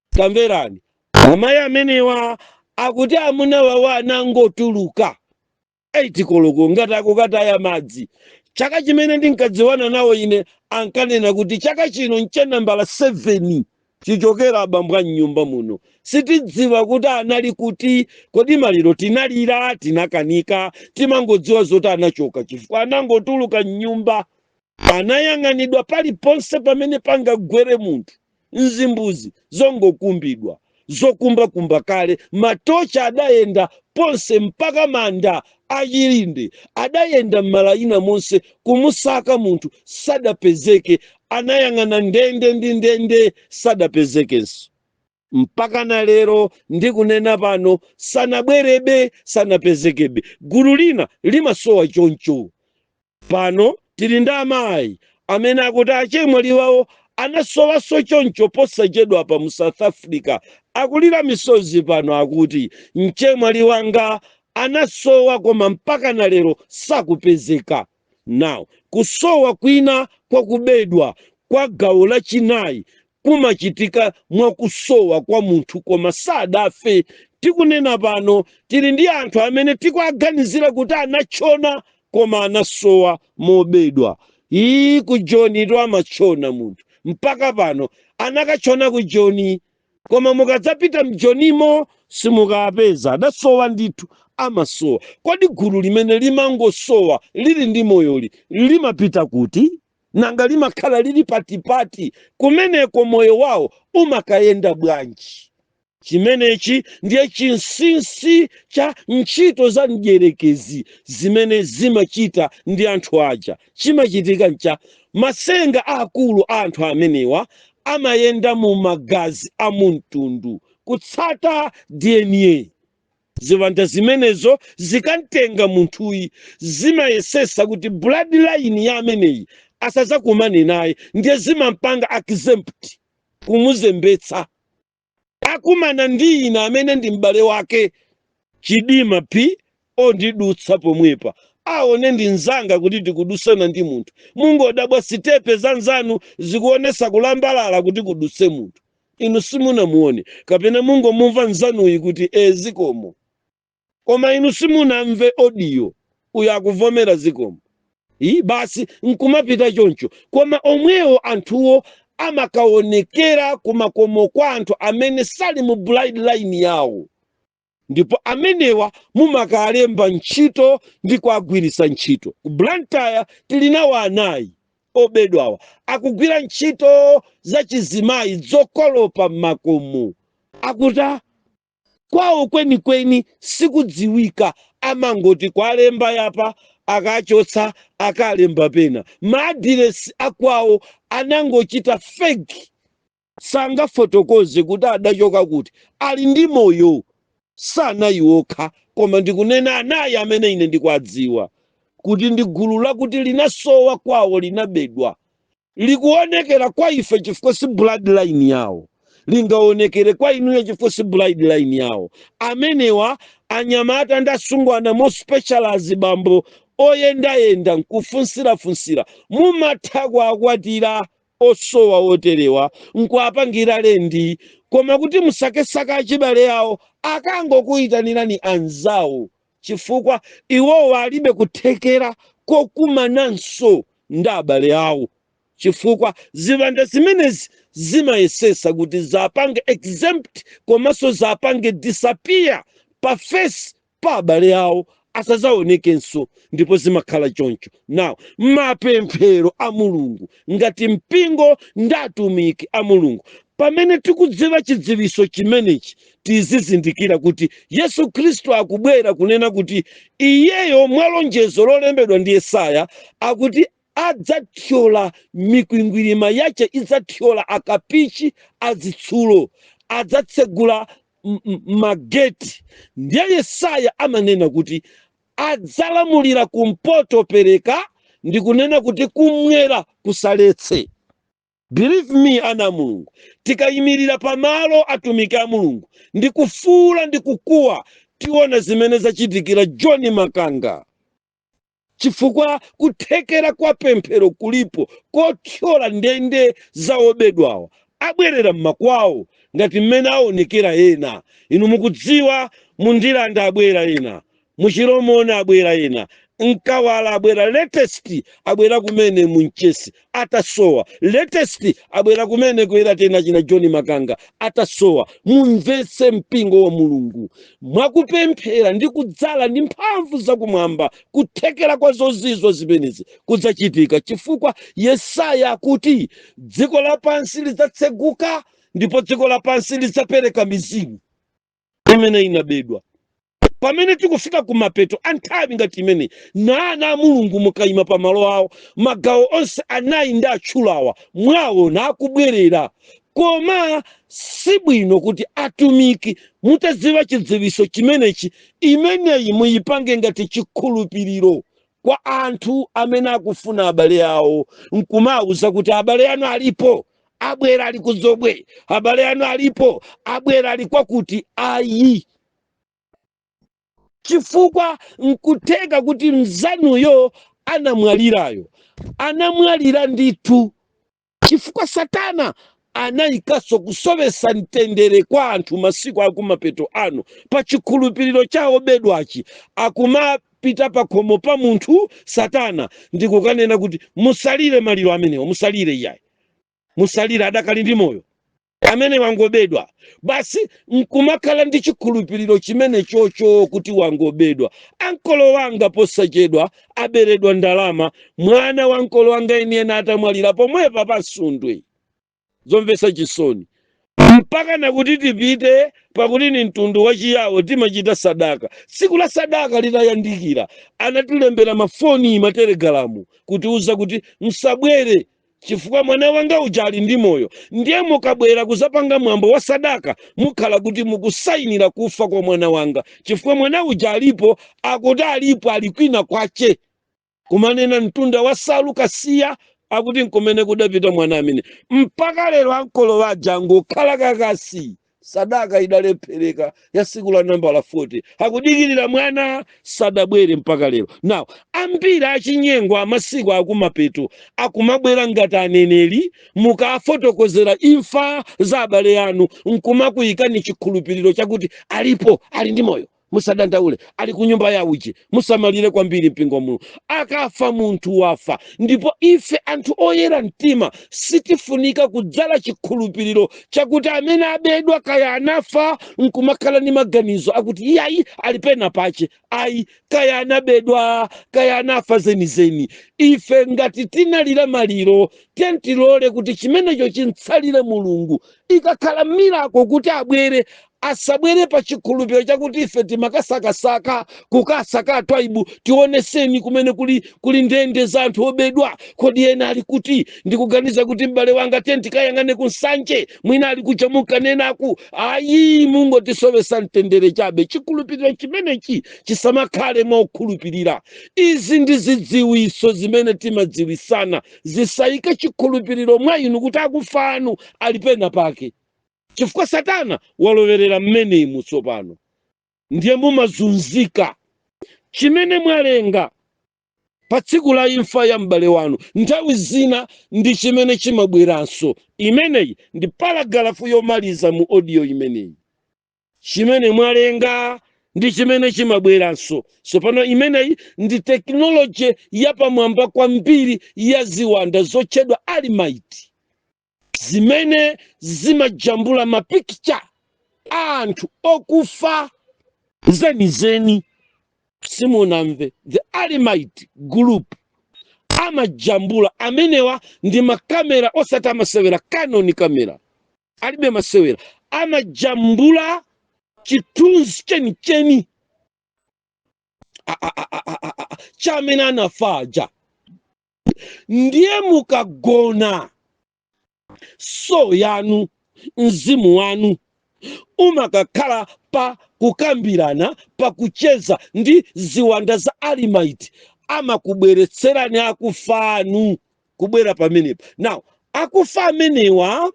Tamverani, amayi amenewa akuti amuna wawo anangotuluka 8 koloko ngati akukataya madzi. Chaka chimene ndinkadziwana nawo ine, ankanena kuti chaka chino ncha nambala 7 chichokera abambo a mnyumba muno, sitidziwa kuti anali kuti. Kodi maliro tinalira, tinakanika, timangodziwa zoti anachoka chifukwa anangotuluka mnyumba. Anayang'anidwa paliponse pamene pangagwere munthu, mzimbuzi zongokumbidwa, zokumbakumba kale, matocha adayenda ponse mpaka manda achilinde, adayenda m'malayina monse kumusaka munthu, sadapezeke. Anayang'ana ndende ndi ndende, sadapezekenso. Mpaka na lero ndikunena pano, sanabwerebe, sanapezekebe. Gulu lina limasowa choncho. Pano tili ndi amayi amene akuti achemwali wawo anasowanso choncho posachedwa pa mu South Africa. Akulira misozi pano, akuti mchemwali wanga anasowa koma mpaka na lero sakupezeka. Now, kusowa kwina kwakubedwa kwa gawo lachinayi kumachitika mwakusowa kwa munthu koma sadafe. Tikunena pano tili ndi anthu amene tikuaganizira kuti anachona koma anasowa mobedwa. Iyi ku Joni to amachona munthu, mpaka pano anakachona ku Joni, koma mukadzapita mjonimo simukapeza, adasowa ndithu, amasowa. Kodi gulu limene limangosowa lili ndi moyoli limapita kuti? Nanga limakhala lili patipati? Kumeneko moyo wawo umakayenda bwanji? Chimenechi ndiye chinsinsi cha ntchito za mdierekezi zimene zimachita ndi anthu aja. Chimachitika ncha masenga akulu a anthu amenewa amayenda mu magazi a mtundu, kutsata DNA. Ziwanda zimenezo zikamtenga munthuyi, zimayesesa kuti bloodline ya ameneyi asazakumane naye, ndiye zimampanga exempt, kumuzembetsa. Akumana ndi ina amene ndi m'bale wake, chidima pi ondidutsa pomwepa, aone ndi mnzanga kuti tikudusana ndi munthu. Mungodabwa sitepe za nzanu zikuonesa kulambalala kuti kudutse munthu, inu simunamuone, kapena mungomumva nzanuyi kuti e zikomo, koma inu simunamve audio, uyo akuvomera zikomo. Iyi basi nkumapita choncho. Koma omwewo anthuwo amakaonekera kumakomo kwa anthu amene sali mu bloodline yawo, ndipo amenewa mumakalemba ntchito ndi kuagwiritsa ntchito. Ku Blantyre tili nawo anayi obedwawa, akugwira ntchito za chizimayi zokolopa m'makomo. Akuta kwawo kwenikweni sikudziwika, amangoti kwalemba yapa, akachotsa, akalemba pena. Maadiresi akwawo anangochita fake, sangafotokoze kuti adachoka kuti. Ali ndi moyo, sanayi okha, koma ndikunena anayi amene ine ndikuwadziwa kuti ndi gulu lakuti linasowa kwawo, linabedwa. Likuonekera kwa ife chifukwa si bloodline yawo, lingaonekere kwa inuyo chifukwa si bloodline yawo. Amenewa anyamata ndi asungwana, mo specialize bambo oyendayenda nkufunsirafunsira, mumatha kuakwatira osowa oterewa nkuapangira lendi. Koma kuti musakesaka achibale awo, akangokuyitanirani anzawo, chifukwa iwowo alibe kuthekera kokumananso ndi abale awo, chifukwa ziwanda zimenezi zimayesesa kuti zapange exempt komanso zapange disappear pa face pa abale awo, asazaonekenso, ndipo zimakhala choncho. Now, mapemphero a Mulungu ngati mpingo ndi atumiki a Mulungu, pamene tikudziwa chidziwiso chimenechi, tizizindikira kuti Yesu Khristu akubwera, kunena kuti iyeyo mwa lonjezo lolembedwa ndi Yesaya akuti adzathyola mikwingwirima yace, idzathyola akapichi azitsulo, adzatsegula mageti. Ndiye Yesaya amanena kuti adzalamulira kumpoto pereka, ndi kunena kuti kumwera kusaletse. Believe me, ana a Mulungu, tikayimirira pamalo atumiki a Mulungu ndi kufuula ndi kukuwa, tiona zimene zachitikira John Makanga, chifukwa kuthekera kwa pemphero kulipo kothyola ndende za obedwawa, abwerera mmakwawo ngati mmene aonekera ena. Inu mukudziwa, mundilanda abwera ena, muchiromoni abwera ena, mkawala abwera, latest abwera kumene munchesi atasowa, latest abwera kumene kuyera tena china John Makanga atasowa. Mumvetse, mpingo wa Mulungu, mwakupemphera ndi kudzala ndi mphamvu zakumwamba, kuthekera kwa zozizwa zimenezi kudzachitika, chifukwa Yesaya akuti dziko lapansi lidzatseguka ndipo dziko lapansi lidzapereka mizimu imene inabedwa. Pamene tikufika kumapeto a nthawi ngati imene, na ana a Mulungu mukayima pamalo awo, magawo onse anayi ndi atchulawa mwaona akubwerera. Koma sibwino kuti atumiki mutadziwa chidziwiso chimenechi, imeneyi muyipange ngati chikhulupiriro kwa anthu amene akufuna abale awo, nkumawuza kuti abale anu alipo, abwera, ali kuzobwe, abale anu alipo, abwera, ali kwakuti. Ayi, chifukwa nkutheka kuti mzanuyo anamwalirayo anamwalira ndithu, chifukwa Satana anayikanso kusowesa mtendere kwa anthu masiku akumapeto ano pa chikhulupiriro chawo bedwachi. Akumapita pa khomo pa munthu Satana ndikukanena kuti musalire maliro amenewo, musalire iyayi, musalire, adakali ndi moyo, amene wangobedwa basi. Nkumakhala ndi chikhulupiriro chimene chocho kuti wangobedwa. Ankolo wanga posachedwa aberedwa ndalama, mwana wa mkolo wanga enieni atamwalira pomwepa pa Nsundwe. Zomvetsa chisoni, mpaka nakuti tipite, pakuti ni mtundu wachiyawo, timachita sadaka. Tsiku la sadaka litayandikira, anatilembera mafoni, matelegalamu, kutiuza kuti msabwere chifukwa mwana wanga uja ali ndi moyo, ndiye mukabwera kuzapanga mwambo wa sadaka mukhala kuti mukusayinira kufa kwa mwana wanga, chifukwa mwana uja alipo, akuti alipo, ali kwina kwache, kumanena mtunda wa Salu Kasiya, akuti nkumene kudapita mwana amene. Mpaka lero ankolo waja angokhala kakasi. Sadaka idalephereka ya siku la nambala 40, akudikirira mwana, sadabwere mpaka lero. Now, ambiri achinyengo amasiku akumapeto akumabwera ngati aneneri. Mukafotokozera imfa za abale anu, nkumakuyikani chikhulupiriro chakuti alipo, ali ndi moyo. Musadandaule, ali ku nyumba ya uchi. Musamalire kwambiri, mpingo wa Mulungu. Akafa munthu, wafa. Ndipo ife anthu oyera mtima sitifunika kudzala chikhulupiriro chakuti amene abedwa kaya anafa, nkumakhala ndi maganizo akuti iyayi, ali pena pache. Ayi, kaya anabedwa, kaya anafa zenizeni, ife ngati tinalira maliro, tentilole kuti chimenecho chintsalire Mulungu. Ikakhala miracle kuti abwere, asabwere pa chikhulupiriro chakuti ife timakasakasaka, kukasaka Twaibu, tioneseni kumene kuli ndende za anthu obedwa. Kodi ena ali kuti? Ndikuganiza kuti m'bale wanga, tiye tikayang'ane kuNsanje, mwina ali kuja munkanenaku. Ayi, mungotisowesa mtendere chabe. Chikhulupiriro chimenechi chisamakhale mwakukhulupirira. Izi ndi zidziwiso zimene timadziwisana. Zisayike chikhulupiriro mwa inu kuti akufa anu ali pena pake, chifukwa Satana walowerera mmenemu tsopano, ndiye mumazunzika. Chimene mwalenga pa tsiku la imfa ya m'bale wanu nthawi zina ndi chimene chimabweranso. Imeneyi ndi paragraph yomaliza mu audio imeneyi. Chimene mwalenga ndi chimene chimabweranso. Tsopano imeneyi ndi technology yapamwamba kwambiri ya ziwanda zotchedwa Almighty, zimene zimajambula mapikicha a anthu okufa zenizeni. Simunamve? The Almighty Group amajambula. Amenewa ndi makamera, osati amasewera. Canon camera alibe masewera. Amajambula chithunzi chenicheni cha amene anafaja. Ndiye mukagona, soul yanu, mzimu wanu umakakhala pa kukambirana, pa kucheza ndi ziwanda za Almighty. Amakubweretserani akufa anu kubwera pamenepo. Now, akufa amenewa,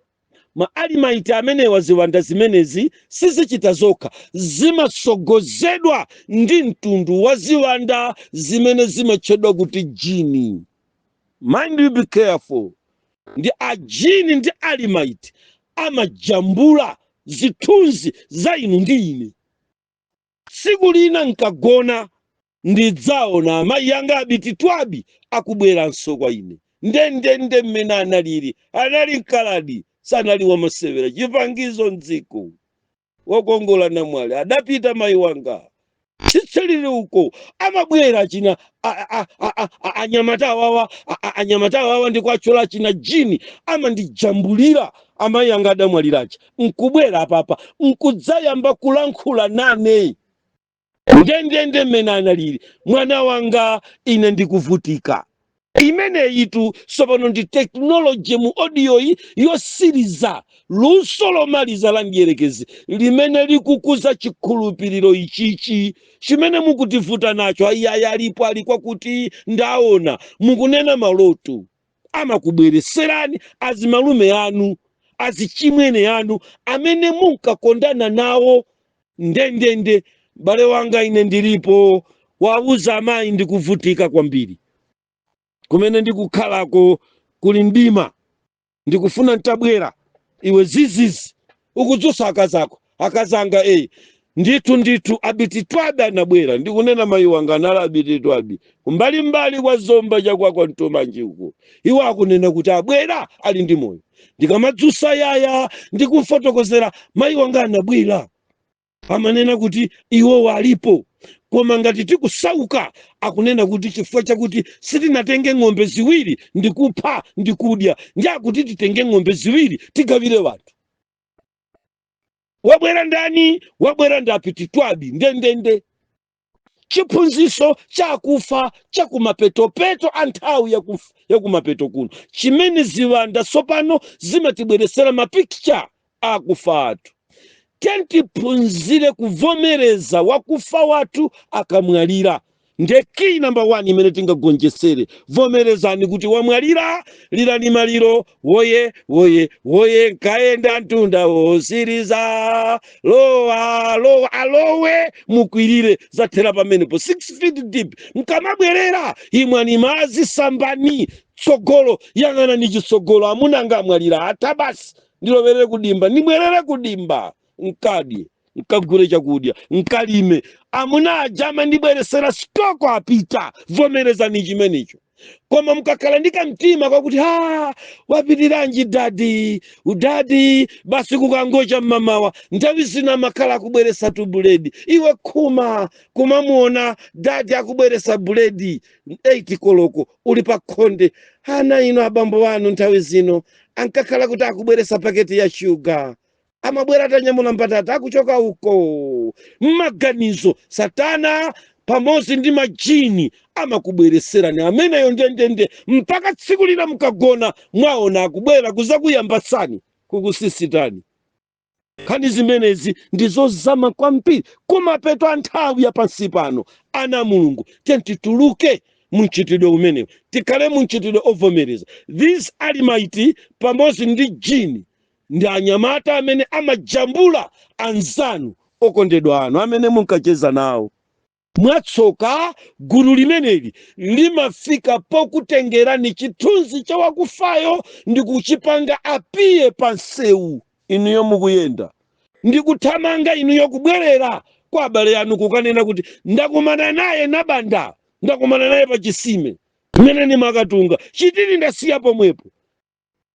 ma Almighty amenewa, ziwanda zimenezi sizichita zokha, zimasogozedwa ndi mtundu wa ziwanda zimene zimatchedwa kuti jini. Mind you, be careful. Ndi ajini ndi Almighty amajambula zithunzi za inu ndi ine. Tsiku lina nkagona, ndidzaona amayi anga Abiti Twabi akubweranso kwa ine ndendende mmene analili. Anali mkaladi, sanali wamasewera, chipangizo mdziko, wokongola namwali. Adapita mayi wanga, tsitsi lili uko. Amabwera china anyamata awawa, anyamata awawa, ndikuatchola china jini, amandijambulira amayi anga adamwaliracha nkubwera apapa nkudzayamba kulankhula nane ndendende mmene analili: "Mwana wanga, ine ndikuvutika." Imeneyitu tsopano ndi technology mu audioyi yosiriza, luso lomaliza la mdierekezi limene likukuza chikhulupiriro ichichi chimene mukutivuta nacho. Ayiayi, alipo, ali kwakuti, ndaona, mukunena maloto. Amakubwereserani azimalume anu, azichimwene anu amene munkakondana nawo ndendende: "Bale wanga, ine ndilipo, wauza amayi ndikuvutika kwambiri, kumene ndikukhalako kuli mdima, ndikufuna ntabwera." Iwe zizizi ukudzusa akazako: "Akazanga, eyi, ndithu ndithu, Abiti Twabi anabwera." Ndikunena mayi wanga anali Abiti Twabi kumbalimbali kwa Zomba chakwakwa Mtomanji uko. Iwo akunena kuti abwera, ali ndi moyo. Ndikamadzusa yaya, ndikumfotokozera mayi wanga anabwera, amanena kuti iwo alipo, koma ngati tikusauka, akunena kuti chifukwa chakuti sitinatenge ng'ombe ziwiri ndikupha ndikudya, ndi akuti titenge ng'ombe ziwiri tigawire wanthu. Wabwera ndani? Wabwera ndi Apiti Twabi ndendende. Chiphunzitso chakufa chakumapetopeto a nthawi yakumapeto kuno, chimene ziwanda tsopano zimatibweresera mapikicha akufa athu. Tiphunzire kuvomereza wakufa wathu akamwalira. Nde key number one imene tingagonjesere: vomerezani kuti wamwalira, lirani maliro, woye woye woye, nkaenda mtunda wosiriza, lowa lowa, alowe mukwirire, zathera pamenepo, 6 feet deep. Mkamabwerera, imwani madzi, sambani, tsogolo, yang'anani chitsogolo. Amuna anga amwalira, atha basi, ndilowerere kudimba, ndibwerere kudimba nkadye. Nkagule chakudya, nkalime. Amuna aja amandibweresera stock apita. Vomerezani chimenecho. Koma mukakhala ndi kamtima kwakuti, "Ha, wapitiranji daddy udaddy?" Basi, kukangocha mmamawa, nthawi zina amakhala akubweresa tu buledi. Iwe khuma kumamuona daddy akubweresa buledi 8 koloko, uli pa khonde. Ana ino, abambo anu nthawi zino ankakhala kuti akubweresa paketi ya shuga, amabwera atanyamula mbatata akuchoka uko. Mmaganizo, satana pamodzi ndi majini amakubwereserani ameneyo ndendende, mpaka tsiku lina mukagona, mwaona akubwera kuzakuyambatsani, kukusisitani. Nkhani zimenezi ndizozama kwambiri. Kumapeto a nthawi ya pansi pano, ana Mulungu, tiye tituluke mumchitidwe umenewu, tikhale mumchitidwe ovomereza. These almighty pamodzi ndi jini ndi anyamata amene amajambula anzanu, okondedwa anu amene munkacheza nawo. Mwatsoka, gulu limeneli limafika pokutengerani chithunzi cha wakufayo ndi kuchipanga appear pa msewu inuyo mukuyenda, ndi kuthamanga inuyo kubwerera kwa abale anu kukanena kuti, "Ndakumana naye Nabanda, ndakumana naye pa chisime mmene nimakatunga chitini, ndasiya pomwepo.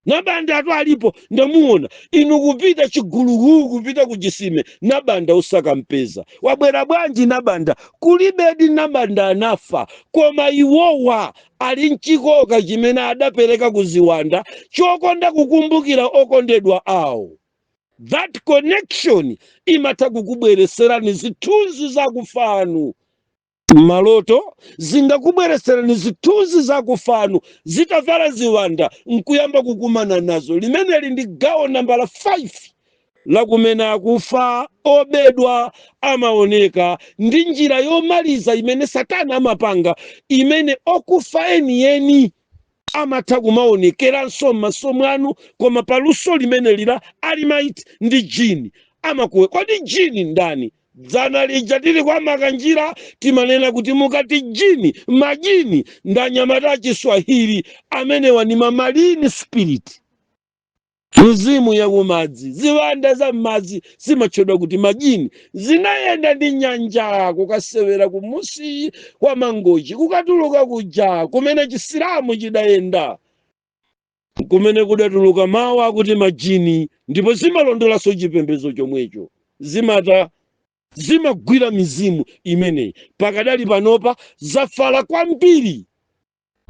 Nabanda atu alipo, ndamuona." Inu kupita chigulugulu, kupita ku chisime, Nabanda usakampeza. "Wabwera bwanji Nabanda?" Kulibedi, Nabanda anafa. Koma iwowa ali mchikoka chimene adapereka ku ziwanda chokonda kukumbukira okondedwa awo. That connection imatha kukubwereserani zithunzi zakufanu maloto, zingakubwereserani zithunzi zakufanu zitavala ziwanda nkuyamba kukumana nazo. Limeneli ndi gawo nambala 5 lakumene akufa obedwa amaoneka, ndi njira yomaliza imene satana amapanga, imene okufa enieni amatha kumaonekeranso m'maso mwanu, koma paluso limene lila almighty ndi jini amakuwe. Kodi jini ndani? Dzana lija tili kwa Makanjira timanena kuti mukati jini, majini ndi anyamata achiswahili. Amenewa ni ma marine spirit, mizimu yakumadzi. Ziwanda za m'madzi zimatchedwa kuti majini. Zinayenda ndi nyanja kukasewera kumusi kwa Mangochi, kukatuluka kuja kumene Chisilamu chidayenda, kumene kudatuluka mawu akuti majini. Ndipo zimalondolanso chipembedzo chomwecho, zimata zimagwira mizimu imeneyi. Pakadali panopa zafala kwambiri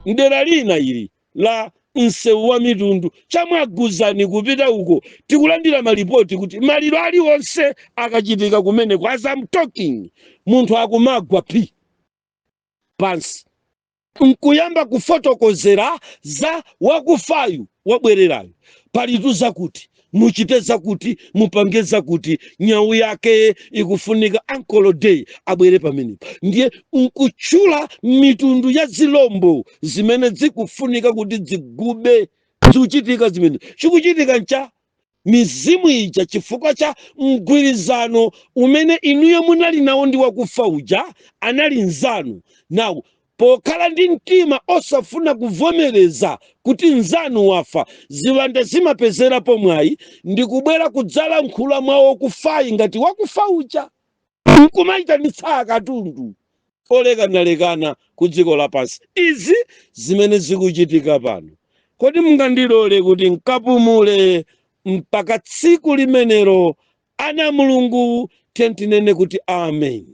mdera lina ili la msewu wa mitundu chamwaguzani kupita uko. Tikulandira malipoti kuti maliro aliwonse akachitika kumeneko, as I'm talking, munthu akumagwa pi pansi nkuyamba kufotokozera za wakufayu wabwererayo. Palitu zakuti muchite, zakuti mupange, zakuti nyau yake ikufunika ankolo day abwere pamenepo, ndiye nkutchula mitundu ya zilombo zimene zikufunika kuti zigube. Zikuchitika zimene chikuchitika ncha mizimu ija, chifukwa cha mgwirizano umene inuyo munali nawo ndi wakufa uja, anali nzanu nawo. Pokhala ndi mtima osafuna kuvomereza kuti nzanu wafa, ziwanda zimapezerapo mwayi ndi kubwera kudzalankhula mwa wakufayi ngati wakufa uja, nkumayitanitsa akatundu olekanalekana ku dziko lapansi. Izi zimene zikuchitika pano. Kodi mungandilole kuti nkapumule mpaka tsiku limenelo? Ana Mulungu, tinene kuti amen.